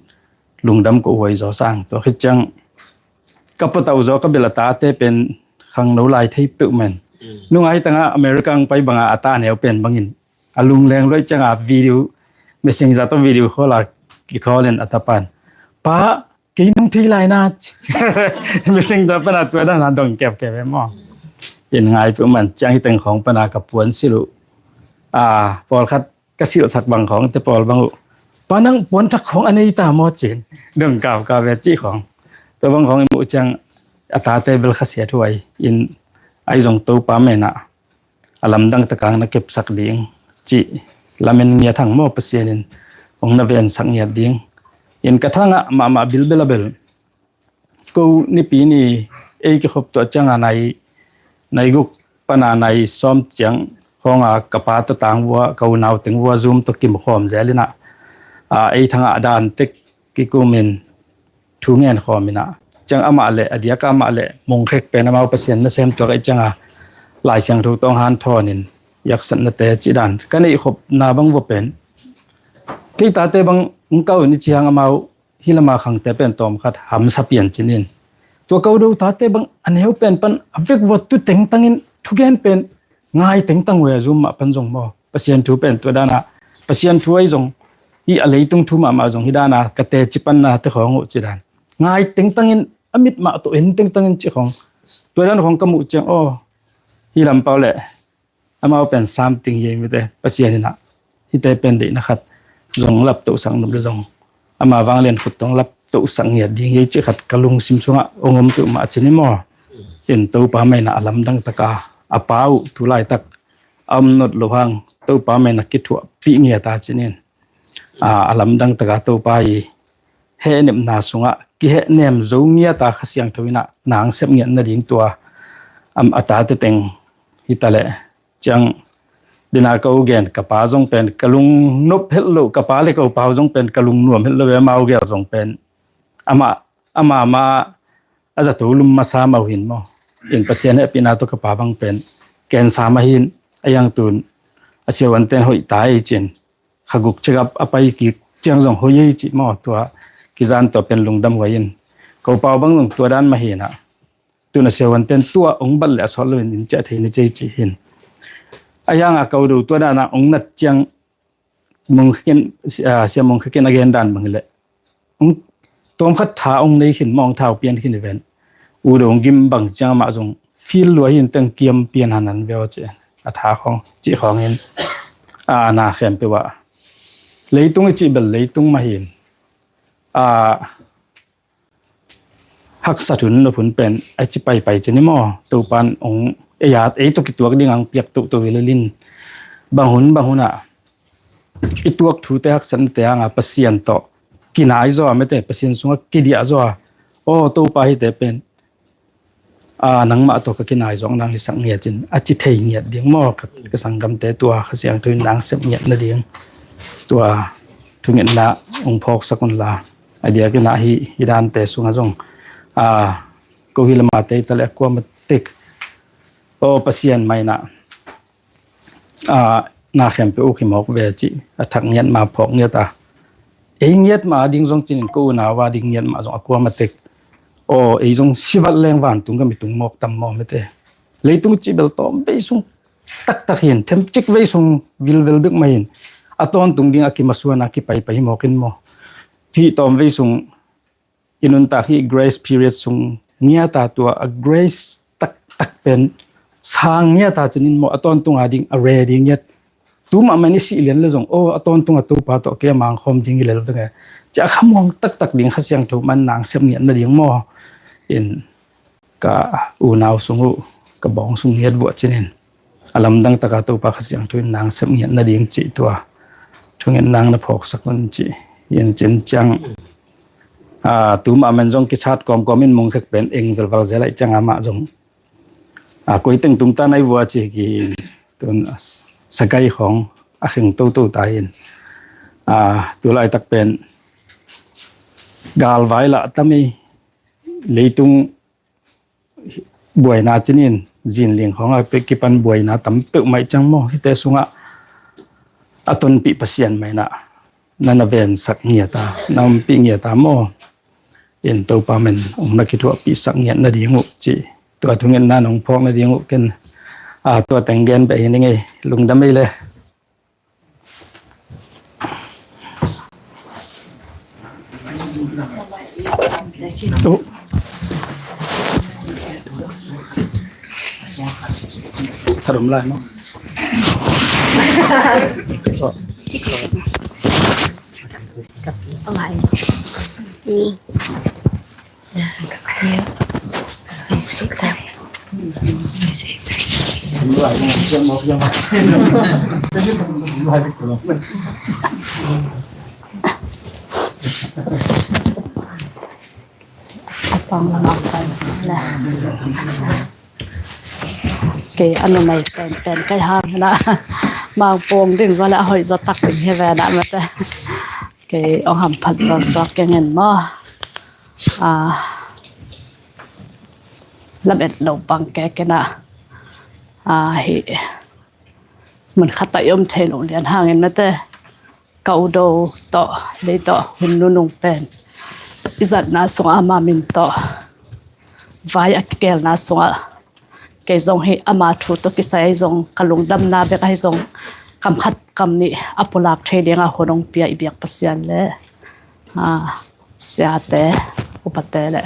lungdam ko huai zaw sang. Tua khit ciang ka patauh zaw ka bel a tate pen khangno lai thei peuhmah in. Mm. Nungai tangah America ang pai bangah a ta neu pen bangin a lungleng luai ciangah video, messenger tawh video call a kikhawl in a tapan, "Pa, kei nong thei lai na." Messenger pana tua dana dong kepkep e maw. in ngai peuhmah ciang hi teng khawng pana ka puan silh uh. A, pawlkhat ka silhsak bang khawng te pawl bang uh, pa nang puanthak khawng a nei ta maw cin dong kaukau ve cih khawng. Tua bang khawng i muh ciang a tate bel khasiat huai in, ahi zong Topa mena a lamdang takang na kepsak ding cih lamen ngiat hang maw, Pasian in hong na vensak ngiat ding. In ka thangah mahmah bilbel a bel ko nipi ni ei kikhop tuah cianga nai, nai guk pana nai sawm ciang khawnga ka pa tatang vua, ka unau teng vua zum tawh kimukhawm zel inah, a, ei thangah dan tek kikumin thu ngen khawm inah, ciang amah le a diak amah le mungkhek pen amau Pasian nasem tuak aih cianga Lai Siangtho tawng hanthawnin yaksatnate cih dan ka neih khopna bang vua pen kei tate bang hong kau in i ciang amau hi lama khangte pen tawmkhat hamsa pian cinin, tua ko do tate bang a neu pen pan a vek vua tu tengtangin thugen pen ngai tengtang uh a zum mah pan zong maw, Pasian thu pen tua dana, Pasian thu ahi zong hi a leitung thu mahmah zong hi dana ka teci panna te khawng uh ci dan ngai tengtangin a mit mah tawh en tengtangin ci khawng, tua dan khawng ka muh ciang aw, hi lampau le amau pen sam ting hi ei mite, Pasian inah hite pen deihna khat zong laptohsak nop le zong ama vanglian khut tawng laptohsak ngiat ding hi ei cih khat ka lungsim sungah hong om peuhmah cin i maw. In Topa mena a lamdang taka a pa uh tu laitak a om not lo hang Topa mena kithuahpih ngiata cinin, a, a lamdang taka Topa i hehnepna sungah kihehnem zo ngiata Kha Siangtho inah nang sep ngiat nading tua, am, a tate teng hi ta leh ciang dina ka u gen ka pa zong pen ka lungnop het lo, ka pa le ka upa uh zong pen ka lungnuam het lo ve, amau gel zong pen amah, amah mah a zato lum masa mah uh hin maw. In Pasian hehpihna tawh ka pa bang pen cancer mah hin a iang tun a siavuanten hoih ta ei cin kha guk check up a pai kik ciang zong hoih ei cih maw, tua kizan tua pen lungdam huai in ka upa uh bang zong tua dan mah hinah tun a siavuanten tua hong bat le a sawt loin in ciah thei ni cei cih hin. A ianga ka u do tua dana hong nat ciang Mungkhekin, ah, Sia Mungkhekin a gen dan bang hileh hong tawmkhat tha hong nei khin maw, hong thau pian khin i ven. U do hong gim bang ciang amah zong feel lua hin teng kiam pian hanan veo ci a tha khawng cih khawngin, a, na khempeuh ah leitung i cih bel leitung mah hin, a, haksat hun nop hun pen a ci paipai ci ni maw, Topan hong ei at ei tawh kituak ding ang piak toto hi lelin bang hun bang hunah i tuak thute haksatnate hanga Pasian tawh kinai zaw a mete, Pasian sungah kidiah zaw a, aw Topa hite pen, a, nangmah tawh ka kinai zawk nang hisak ngiat in a ci thei ngiat ding maw, ka, ka sanggamte tua Kha Siangtho in nang sep ngiat nading tua thungetna hong phawksak unla, a diakinah hih hih dante sungah zong, a, ko hi lamate i ta le a kuama tek aw Pasian mainah, a, na khempeuh uk hi mawk ve cih a thak ngiat ma phawk ngiat a, ei ngiat ma ding zong cinin ko unau a ding ngiat ma zong a kuama tek aw ei zong sivat leng vantung ka mitung mawk tam maw mete. Leitung cih bel tawm vei sung taktak hin, themcik vei sung vilvel bek mah hin a tawntung ding a kimasuan a kipaipai hi mawk in maw. Thih tawm vei sung i nuntak hih grace period sung ngiata tua a grace taktak pen sang ngiata cinin maw, a tawntung a ding a ready ngiat. Tu mahmah in i sih lian le zong aw a tawntung a Topa tawh kei a mangkhawm ding hi lel venge ci a khamuang taktak ding Kha Siangtho man nang sep ngiat nading maw. In ka unau sung uh ka bawng sung ngiat vuah cinin a lamdang taka Topa Kha Siangtho in nang sep ngiat nading cih tua thunget nang na phawksak un cih in cin ciang, a, tu mahmah in zong kichat kawmkawm in Mungkhek pen eng velval zel aih ciang amah zong, a, koi teng tung ta nai vua ci ki tun, a, sakai khawng a kheng toto ta in, a, tu laitak pen galvai lah tam i leitung buaina cinin zinling khawngah kipan buaina tam peuhmah i ciang maw, hite sungah a tonpih Pasian mainah na na vensak ngiata, na ompih ngiata maw. In Topa men hong na kithuahpihsak ngiat nading uh cih tua thungetna nong phawk nading uh ken, a, tua teng gen beh hi ning ei, lungdam ei le. Khat om lai maw? Ni. Kei a numei penpen kei hang na, Mangpung ding zaw le a hoih zaw tak ding hi ve na mate. Kei ong hamphat zaw suak keng in maw. Ah, lamet lo bang kei kei na. Ah, hi mun khat ah i om thei lo lian hangin mate, ka u do tawh, lei tawh hun nunung pen i zatna sungah ama min tawh vai a kigelna sungah kei zong hi ama thu tawh kisai ahi zong, ka lungdamna bek ahi zong, kam khat kam nih a pulak thei dinga hun ong pia i biak Pasian le, ah, siate, upate le,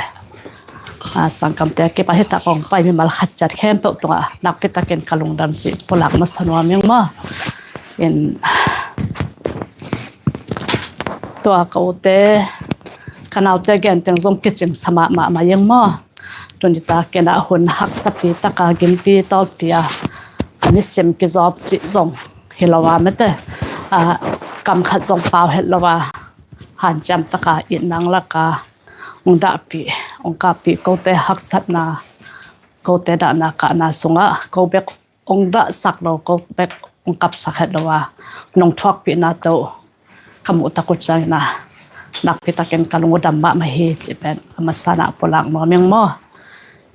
ah, sangkamte a kipat hitak ong pai mimal khat ciat khempeuh tungah nakpitakin ka lungdam cih pulak masa nuam ing maw. In tua ka ute, ka naute genteng zong kicing sa mahmah mah ing maw. Tuni takin ah hun haksapi taka gimpi tawlpi a, a nisim kizawp cih zong hi lo a mate, ah, kam khat zong pau het lo a, hanciam taka itna laka ong dahpih, ong kappih, kote haksatna, kote dahna kahna sungah ko bek ong dahsak lo, ko bek ong kapsak het lo a, nong thuakpihna tawh ka muh tak uh ciangin ah nakpitakin ka lung uh dam mahmah hi cih pen a masa na pulak nuam ing maw.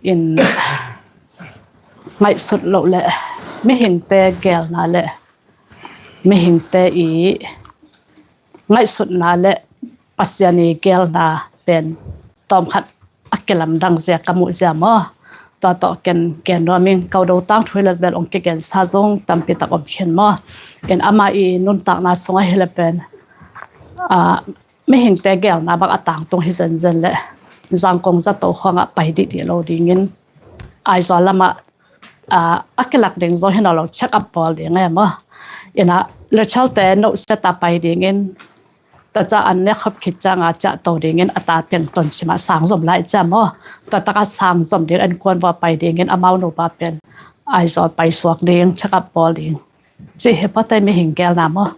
In ngaihsut loh le mihingte gelna le mihingte i ngaihsutna le Pasian i gelna pen tawmkhat a kilamdang zia ka muh zia maw. Tua tawh ken gen nuam ing, ka u do tangthu hi le bel ong kigensa zong tampi tak om khin maw. In ama i nuntakna sungah hi le pen, ah, mihingte gelna bang a tangtung hi zenzen le Zangkong zato khawngah pai dihdih lo dingin Aizawl lamah, ah, a kilak ding zong hi nawn lo, check up bawl ding e maw. Ina Rachel te no siata pai dingin, taca an nek khop khit cianga ciahto dingin a ta teng Tonsim ah sang zom lai cia maw. Tua taka sang zom ding an kuan vua pai dingin amau nupa pen Aizawl pai suak ding, check up bawl ding. Ci hi pate mihing gelna maw.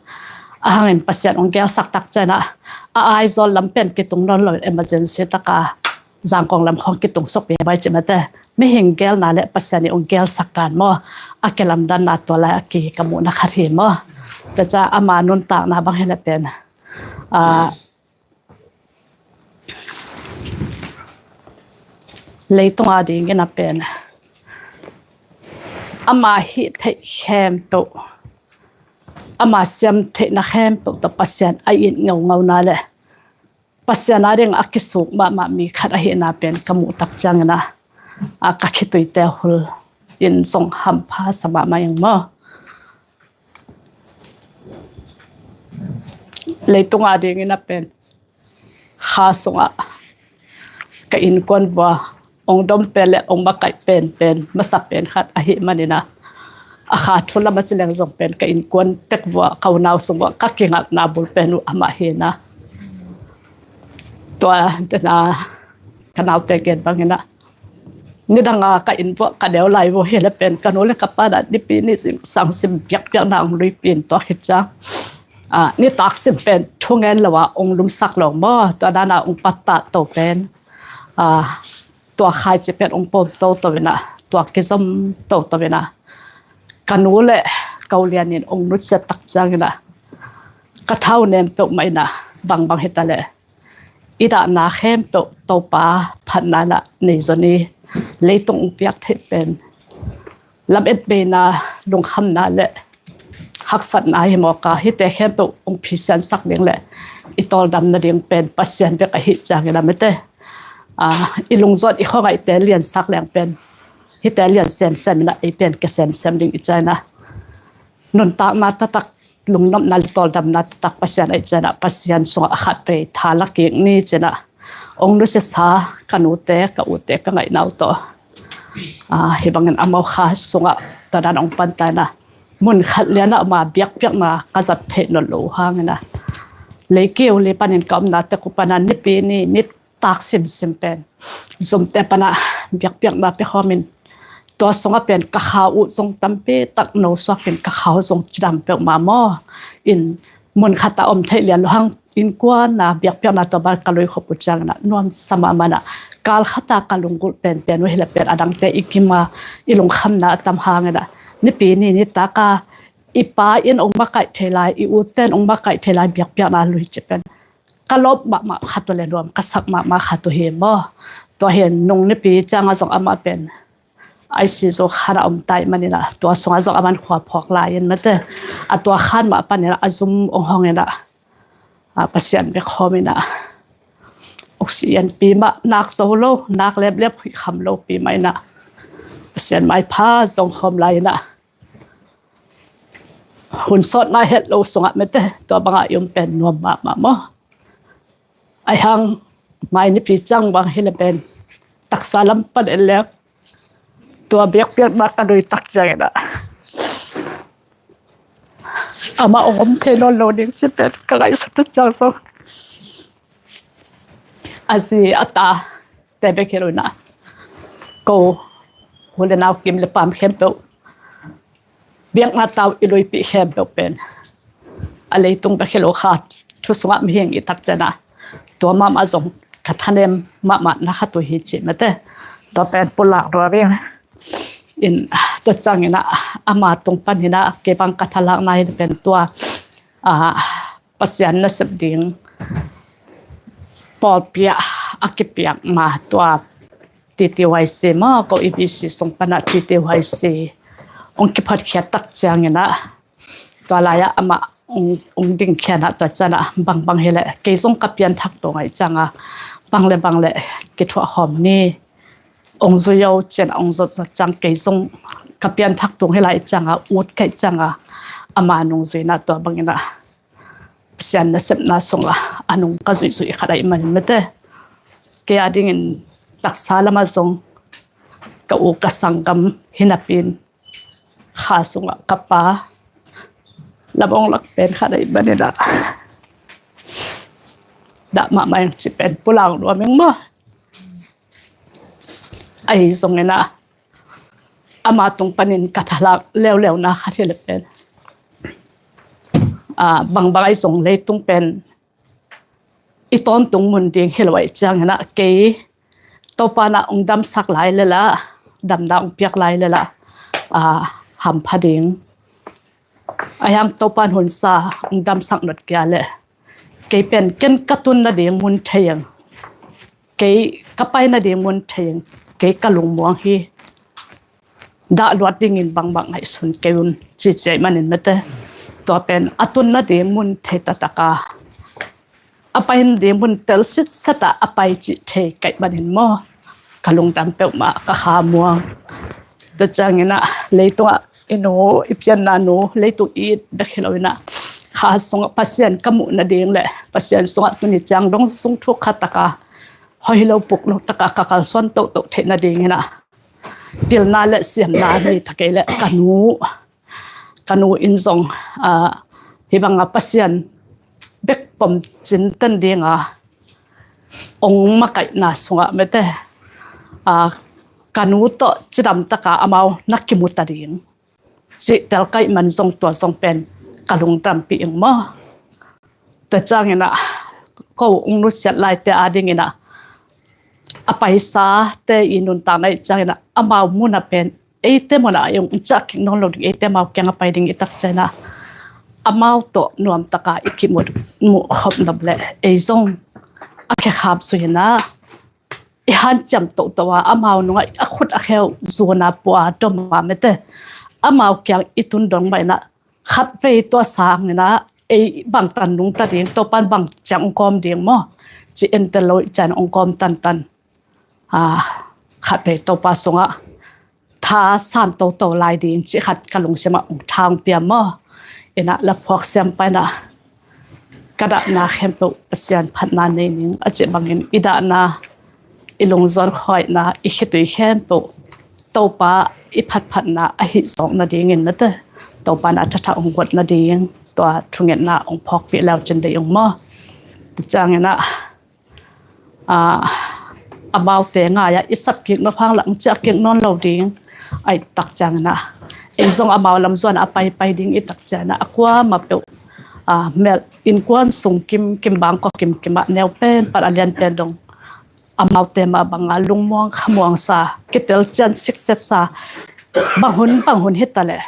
A hangin Pasian ong gelsak tak ciangin ah, a Aizawl lam pen kitung nawn lo, emergency taka Zangkong lam khawng kitung sukpi bai ci mate. Mihing gelna le Pasian i ong gelsak dan maw, a kilamdanna tua lai a ki ka muhna khat hi maw. Taca ama nuntakna bang hi le pen, ah, leitung a dingin a pen ama hih theih khempeuh, ama siam theihna khempeuh tawh Pasian a it ngaungau na le Pasian a ding a kisuk mahmah mi khat ahihna pen ka muh tak ciangin ah, a ka khituite hul in zong hampha sa mahmah ing maw. Leitung a dingin a pen kha sungah ka innkuan vua ong dom pen le ong makaih penpen masa pen khat ahih manin ah, a kha thu lam a ci leng zong pen ka innkuan tek vua, ka unau sung vua ka kingalhna bul pen uh amah hi na. Tua dena ka naute gen bangin ah, nidanga ka inn vua ka neu lai vua hi le pen ka nu le ka pa na nipi ni zingsang sim biakbiak na ong luipi in tua khit ciang, ah, nitak sim pen thungen lo a ong lumsak lo maw. Tua dana ong pattah to pen, ah, tua khaici pen ong pom toto in ah, tua kizom toto in ah, ka nu le ka u lian in ong nutsiat tak ciangin ah, ka thau nem peuhmah in ah, bangbang hi ta le i dahna khempeuh Topa phatna in ah nei zon i, leitung ong piak theih pen lamet beina, lungkhamna le haksatna hi mawk a, hihte khempeuh ong phisiansak ding le i tawldam nading pen Pasian bek ahih ciangin a mite, ah, i lungzon i khuangaihte liansak leng pen hihte lian semsem in ah ei pen ke semsem ding i ci a, nuntakna taktak, lungnopna le tawldamna taktak Pasian ahih ciangin ah Pasian sungah a khat vei tha la kik ni ci-in ah ong nusiasa ka nute, ka ute, ka ngaihnau tawh Ah, hih bangin amau kha sungah tua dan hong pan ta in ah, mun khat lianah mah biakpiakna ka zat theih nawn loh uh hangin ah, leikeu li panin ka omna tek uh pan ah Nipi ni nitak simsim pen zumte pan ah biakpiakna pia khawmin, tua sungah pen ka kha uh zong tampi tak nosuakin ka kha uh zong cidam peuhmah maw. In mun khat ah om theih lian lo hang, innkuan ah biakpiakna tua bang ka lui khop uh ciangin ah nuamsa mahmah in ah, kal khat ah ka lunggulh penpen uh hi leh pen a dangte i kim a i lungkhamna a tam hangin ah, Nipi ni nitak a i pa in hong makaih thei lai, i ute in hong makaih thei lai biakpiakna lui cih pen ka lawp mahmah khat uh leh nuam ka sak mahmah khat uh hi maw. Tua hi in nung Nipi ciangah zong amah pen I C U khan ah om ta ahih manin ah, tua sungah zong aman khua phawk lai in mate, a tua khan mah panin ah a zum hong hong in ah, ah, Pasian bia khawm in ah, oxygen pi mah nak zo lo, nak leplep, huih kham lopi mah in ah, Pasian maipha zong khawm lai in ah, hun sawtna het lo sungah mate, tua bangah i om pen nuam mahmah maw. Ahi hang mai Nipi ciang bang hi leh pen taksa lam pan en leng, tua biakpiakna ka lui tak ciangin ah, amah hong om thei nawn lo ding cih pen ka ngaihsut uh ciang zong, a zi a tate bek hi lo in ah, ko u leh nau kim leh pam khempeuh, biakna tau i luipih khempeuh pen a leitung bek hi lo, kha thu sungah mihing i tak ciangin ah, tua mahmah zong ka thanem mahmah na khat uh hi cih mate. Tua pen pulak rua veng in, tua ciangin ah ama tung panin ah kei bang ka thalakna hi pen tua, ah, Pasian nasep ding pawlpi ah a kipiak ma tua T T Y C maw, ko E B C sung pan ah T T Y C hong kiphotkhiat tak ciangin ah, tua lai-ah amah hong, hong dingkhia in ah, tua ciangin ah bangbang hi leh kei zong ka pianthak tung ahih ciangin ah, bang leh bang leh kithuah khawm ni, hong zui o ci-in ah hong zot zot ciang, kei zong ka pianthak tung hi lai ciangin ah, ut ka hih ciangin ah, ama nungzui in ah tua bangin ah Pasian nasepna sungah a nung ka zuihzuih khat ahih manin mate, kei a dingin taksa lamah zong ka u ka sanggam hi napi-in, kha sungah ka pa lam hong lak pen khat ahih manin ah, dah mahmah ing cih pen pulak nuam ing maw. Ahi zongin ah, ama tung panin ka thalak leuleuna khat hi leh pen, ah, bangbang ahi zong leitung pen i tawntung mun ding hi lo ahih ciangin ah, kei Topa in ah hong damsak lai leh lah, damna hong piak lai leh lah, ah, hampha ding. Ahi hang Topa in hunsa hong damsak nop kei leh, kei pen ken ka tun nading mun thei ing, kei ka pai nading mun thei ing, kei ka lungmuang hi, dah luat dingin bangbang ngaihsun kei un, ci ci ahih manin mate, tua pen a tun nading mun thei taktak a, a pai nading mun tel sitset a a pai cih thei ka hih manin maw, ka lungdam peuhmah, ka kha muang. Tua ciangin ah leitungah i nu, i pianna nu, leitung it bek hi lo in ah, kha sungah Pasian ka muh nading leh Pasian sungah tuni ciang dong sung thuk kha tak a, hoih lo puk lo tak a ka kalsuan tohtoh theih nadingin ah, pilna leh siamna nei thei kei leh ka nu, ka nu in zong, ah, hih bangah Pasian bek pom cinten ding a hong makaihna sungah mate, ah, ka nu tawh cidam tak a amau na kimu ta ding cih tel ka hih man zong, tua zong pen ka lungdampih ing maw. Tua ciangin ah, ko hong nusiat laite a dingin ah, a paisate i nuntakna ahih ciangin ah, amau mun ah pen eite mun ah hong ciah kik nawn lo ding, eite amau kiang a pai ding i tak ciangin ah, amau tawh nuam tak a i kimu, muh khop nop leh ei zong a khekhap zui in ah, i hanciam tohtoh a, amau nungah a khut a kheu zun a pua dom a mate, amau kiang i tun dong mah in ah, khatvei tua sangin ah ei bangtan nungta ding, Topa in bang ciang hong kawm ding maw, ci entel lo ahih ciangin hong kawm tantan. Ah, khatvei Topa sungah tha san toto lai ding cih khat ka lungsim ah hong tha hong pia maw. In ah laphuak siampa in ah, ka dahna khempeuh Pasian phatna nei ning, a cih bangin i dahna, i lungzuan khuaina, i khitui khempeuh Topa i phatphatna a hih zawk nadingin na te, Topa na thathak hong guat nading tua thungetna hong phawkpih leu cin dei ung maw? Tua ciangin ah, ah, amaute ngai-ah i sap kik nop hang lah hong ciah kik nawn lo ding a i tak ciangin ah, ei zong amau lam zuan a paipai ding i tak ciangin ah, a kuamah peuh, ah, melh innkuan sung kim, kim bangkua kim, kim ah neu pen pan a lian pen dong amaute mah banga lungmuang khamuang sa, kitel cian sikset sa, bang hun bang hun hi ta leh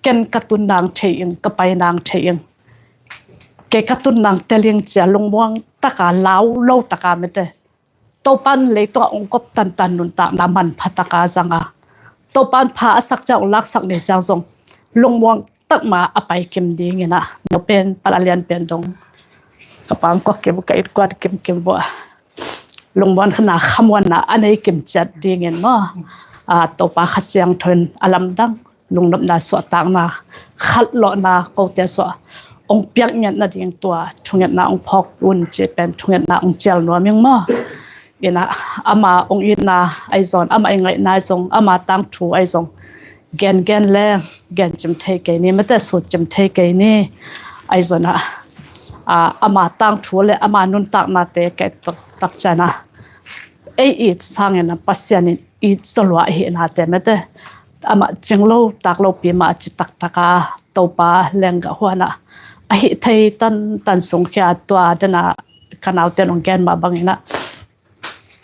ken ka tun nang thei ing, ka pai nang thei ing, kei ka tun nang tel ing ci-a lungmuang taka, lau lo taka mete, Topan leitungah hong kop tantan nuntakna manpha taka zanga, Topan pha a sak ciang hong laksak ni ciang zong lungmuang tak ma a pai kim dingin ah, neu pen pan a lian pen dong ka bangkua kim, ka innkuan kim kim buah lungmuanna khamuanna a nei kim ciat dingin maw? Ah, Topa Kha Siangtho in a lamdang lungnopna, suahtakna, khatlawhna kote suah hong piak ngiat nading tua thungetna hong phawk un ci pen thungetna hong cial nuam ing maw? Ina, ama hong itna ahi zong, ama i ngaihna ahi zong, ama tangthu ahi zong, gen gen leng gen cim thei kei ni, mete sut cim thei kei ni. Ahi zong ah, ah, ama tangthu le ama nuntaknate kei tak, tak ciang ah, ei it sangin ah Pasian in it zaw lua ahihnate mete, amah cing lo tak lopi mah a ci taktaka Topa lenggah huan ah a hih thei tantan sungkhia, tua den ah ka naute nong gen mah bangin ah,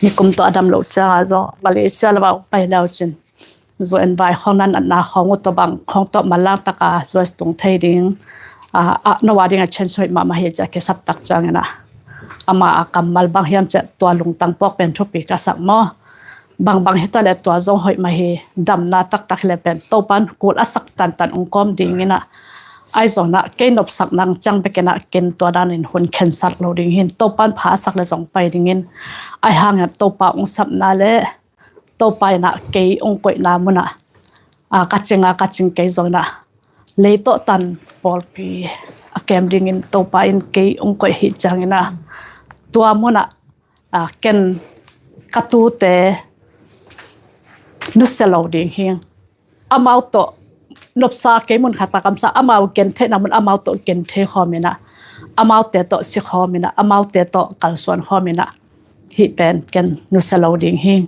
nikum tawh a dam loh ciangah zong Malaysia lamah hong pai leu cin, zu en vai khawng, nan atna khawng uh tawh bang khawng tawh manlang taka zuai tung thei ding, ah, ah, no a dingah change hoih mahmah hi ci-a kisap tak ciangin ah, ama a kammal bang hiam cih tua lungtang puak pen thupi ka sak maw? Bangbang hi ta leh tua zong hoih mah hi, damna taktak hi leh pen Topan kul a sak tantan hong kawm dingin ah, ahi zong ah kei nopsak nang ciang bekin ah ken tua danin hun khensat lo ding hi. Topan pha a sak leh zong pai dingin, ahi hangin Topa hong sapna le Topa in ah kei hong koihna munah, ah, ka cing a, ka cing kei zong ah, leitawh tan pawlpi a kem dingin Topa in kei hong koih hi ciangin ah, tua munah, ah, ken ka tute nusia lo ding hi. Amau tawh nopsa, kei mun khat a kamsa, amau gentheihna mun amau tawh genthei khawmin ah, amaute tawh si khawmin ah, amaute tawh kalsuan khawmin ah, hih pen ken nusia lo ding hi.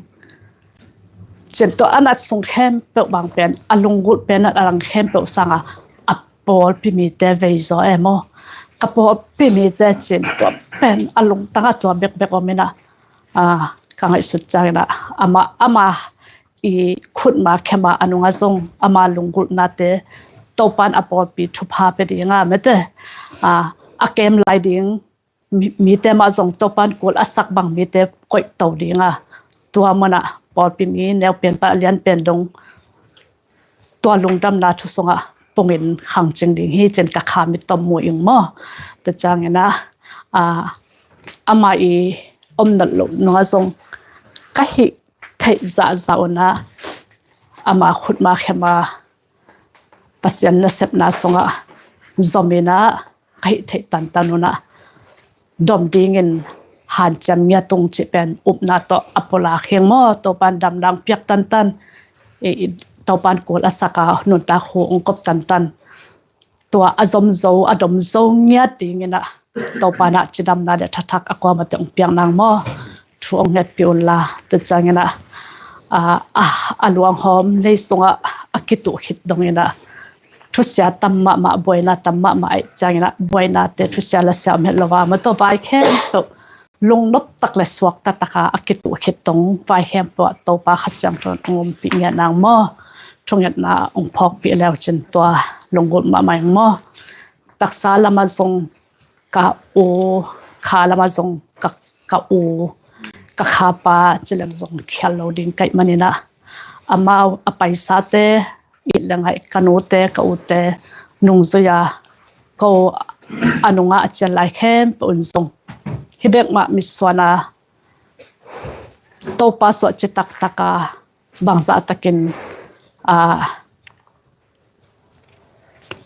Cin tua a nat sung khempeuh bang pen, a lunggulh pen a lang khempeuh sangah a pawlpi mite vei zaw e maw? Ka pawlpi mite cin tua pen a lungtangah tua bekbek om in ah, ah, ka ngaihsut ciangin ah, ama, ama i khutma khema a nungah zong ama lunggulhnate Topan a pawlpi thupha pia dinga mete, ah, a kem lai ding mi, mite mah zong Topan kul a sak bang mite koihto dinga, tua munah pawlpi mi neu pen pan a lian pen dong tua lungdamna thu sungah pungin khangcing ding hi cin ka kha mit tawh mu ing maw? Tua ciangin ah, ah, ama i om nat loh nungah zong ka hih theih zahzah un ah, ama khutma khema Pasian nasepna sungah zomin ah, ka hih theih tantan un ah dom dingin hanciam ngiat ung cih pen upna tawh a pulak hi ing maw? Topan damdang piak tantan, i, i, Topan kul a sak a nuntak hu hong kop tantan, tua a zom zo, a dom zo ngiat dingin ah Topa in ah cidamna le thathak a kuamah teh hong piak nang maw? Thu hong ngetpih unla, tua ciangin ah, ah, ah, a luanghawm lei sungah a kituh khit dongin ah thusia tam mahmah, buaina tam mahmah ahih ciangin ah buainate thusia lasia om het lo a, mawtaw vai khempeuh lungnop tak le suakta taka a kituh khit dong vai khempeuh ah Topa Kha Siangtho in hong ompih ngiat nang maw? Thungetna hong phawkpih leu cin tua lunggulh mahmah ing maw? Taksa lamah zong ka u, kha lamah zong ka, ka u, ka khapa ci leng zong khial lo ding ka hih manin ah, amau a paisate, i leng ah ka nute, ka ute nungzui a, ko a nungah a cian lai khempeuh in zong hih bek mah mitsuan a, Topa suah citak taka bangzah takin, ah,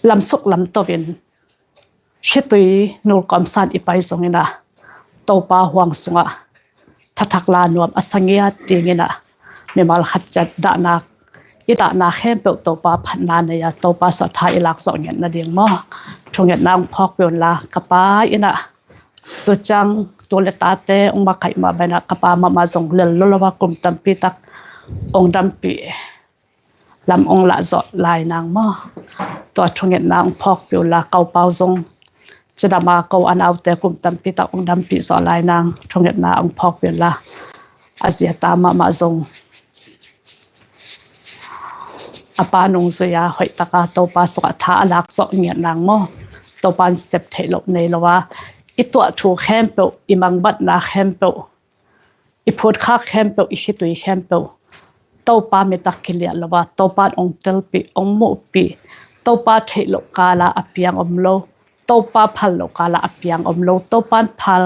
lamsuk lamto in khitui nulkawm san i pai zongin ah, Topa huang sungah thathak la nuam a sa ngiat dingin ah, mimal khat ciat dahnak i tahna khempeuh Topa phatna nei a, Topa suahtha i lak zawh ngiat nading maw, thungetna hong phawk pih unla, ka pa in ah tu ciang tu le tate hong makaih mah bangin ah ka pa mahmah zong lel lua lo a kum tampi tak hong dampih lam hong lah zawh lai nang maw. Tua thungetna hong phawk pih unla, ka u pa uh zong cidam a, ka u a naute kum tampi tak hong dampih zawh lai nang, thungetna hong phawk pih unla, a zi a ta mahmah zong a pa nungzui a hoih tak a Topa sungah tha a lak zawh ngiat nang maw. Topa in sep theih loh nei lo a, i tuah thu khempeuh, i mangbatna khempeuh, i phutkhak khempeuh, i khitui khempeuh Topa mit ah kiliah lo a, Topa in hong telpih, hong muhpih. Topa theih loh kal ah a piang om lo, Topa phal loh kal ah a piang om lo. Topa in phal,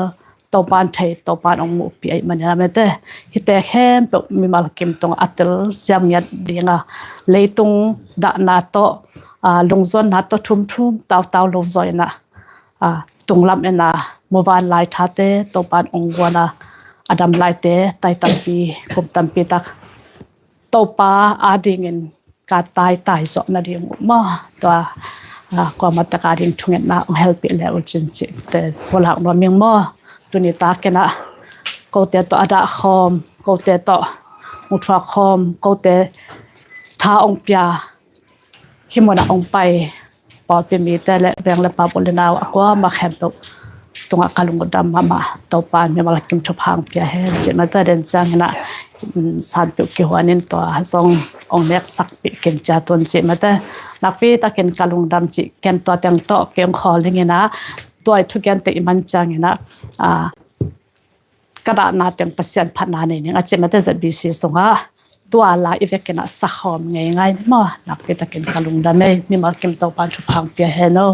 Topa in thei, Topa in hong muhpih ahih manin ah, mate, hihte khempeuh mimal kim tungah a telsiam ngiat ding a, leitung dahna tawh, aa, lungzuanna tawh thumthum tautau lo zaw in ah, aa, tunglam en a, muvanlai thate Topa in hong guan a, a dam laite tai tampi, kum tampi tak Topa adingin ka taitai zawh nading uh maw. Tua, aa, kuamah tak ading thungetna hong helpih le uh cin cihte pulak nuam ing maw. Tuni takin ah kote tawh a dah khawm, kote tawh hong thuak khawm, kote tha hong pia, hih munah hong pai pawlpi mite le veng le pau, u le nau a kuamah khempeuh tungah ka lungdam mahmah. Topa in mimal kim thupha hong pia hen cih mate. Den ciangin ah, um, sanpeuh kihuan in tua zong hong neksakpih kin cia tun cih mate. Nakpi takin ka lungdam cih ken tua teng tawh kei hong khawl dingin ah, tua i thugente i man ciangin ah, aa, ka dahna teng Pasian phatna nei ning a cih mate, Z B C sungah tua la i vekin ah sakhawm ngei ngai maw. Nakpi takin ka lungdam ei, mimal kim Topa in thupha hong pia hen aw.